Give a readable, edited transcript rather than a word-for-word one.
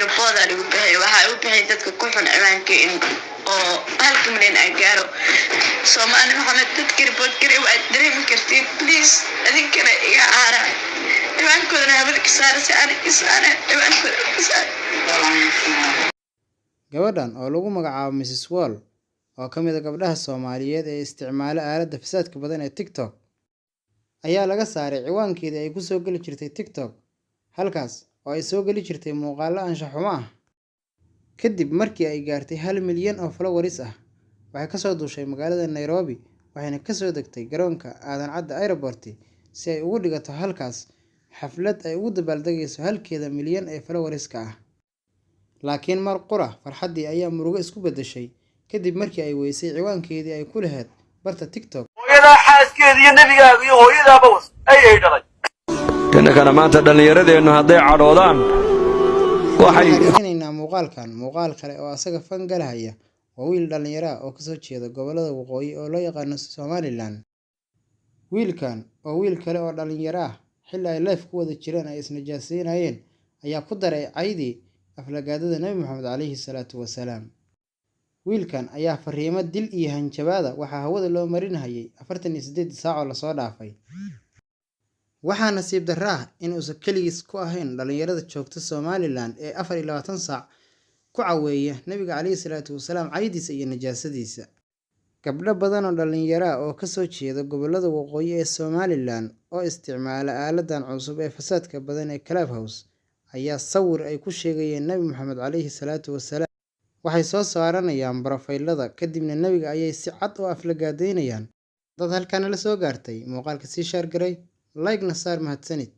Report aa lagu bixiyay. Waxaa igu bixiyay dadka ku xun ciwaanka in oo 1-ka milyan aan gaaro. Soomaali Maxamed, dadka report garay waad dareemi kartiin. Please, adinkana iga aara, ciwaankoodana hawada ka saara, si aan ka saara ciwaankooda ka saara. Gabadhan oo lagu magacaabo Mrs Wall, oo ka mid ah gabdhaha Soomaaliyeed ee isticmaala aaladda fasaadka badan ee TikTok, ayaa laga saaray ciwaankeedii ay ku soo geli jirtay TikTok, halkaas oo ay soo geli jirtay muuqaallo anshax xumo ah. Kadib markii ay gaartay 1 milyan oo followers ah, waxay kasoo duushay magaalada Nairobi, waxayna kasoo degtay garoonka Aadan Cadde Airport si ay ugu dhigato halkaas xaflad ay ugu dabaaldegayso halkeeda milyan ee followers-ka ah. Laakiin mar qura farxaddii ayaa murugo isku beddeshay kadib markii ay weysay ciwaankeedii ay ku lahayd barta TikTok. Hooyadaa xaaskeeda iyo nebigaaga iyo hooyadaaba was ay ay dhalay. Innakana maanta dhallinyaradeennu hadday cadhoodaan waxay Waxaan xiriirinaynaa muuqaalkan muuqaal kale oo asaga fan galahaya. Waa wiil dhalinyaro ah oo kasoo jeeda gobollada waqooyi oo loo yaqaano Somaliland. Wiilkan oo wiil kale oo dhalinyaro ah xilli ay live ku wada jireen ay isnajaaseynayeen ayaa ku daray caydii aflagaadada Nabi Maxamed calayhi salaatu wasalaam. Wiilkan ayaa fariimo dil iyo hanjabaada waxaa hawada loo marinayay 48 saac oo lasoo dhaafay. Waxaa nasiib darro ah in uusan keligiis ku ahayn dhalinyarada joogta Somaliland ee 24 saac ku caweeya Nabiga calayhi salaatu wasalaam caydiisa iyo najaasadiisa. Gabdho badan oo dhalinyaro ah oo kasoo jeeda gobollada waqooyi ee Somaliland oo isticmaala aaladan cusub ee fasaadka badan ee Clubhouse ayaa sawir ay ku sheegayeen Nabi Maxamed calayhi salaatu wasalaam waxay soo saaranayaan profile-ada, kadibna Nabiga ayay si cad u aflagaadeynayaan. Dad halkaana la soo gaartay, muuqaalka sii share garay, like na saar. Mahadsanid.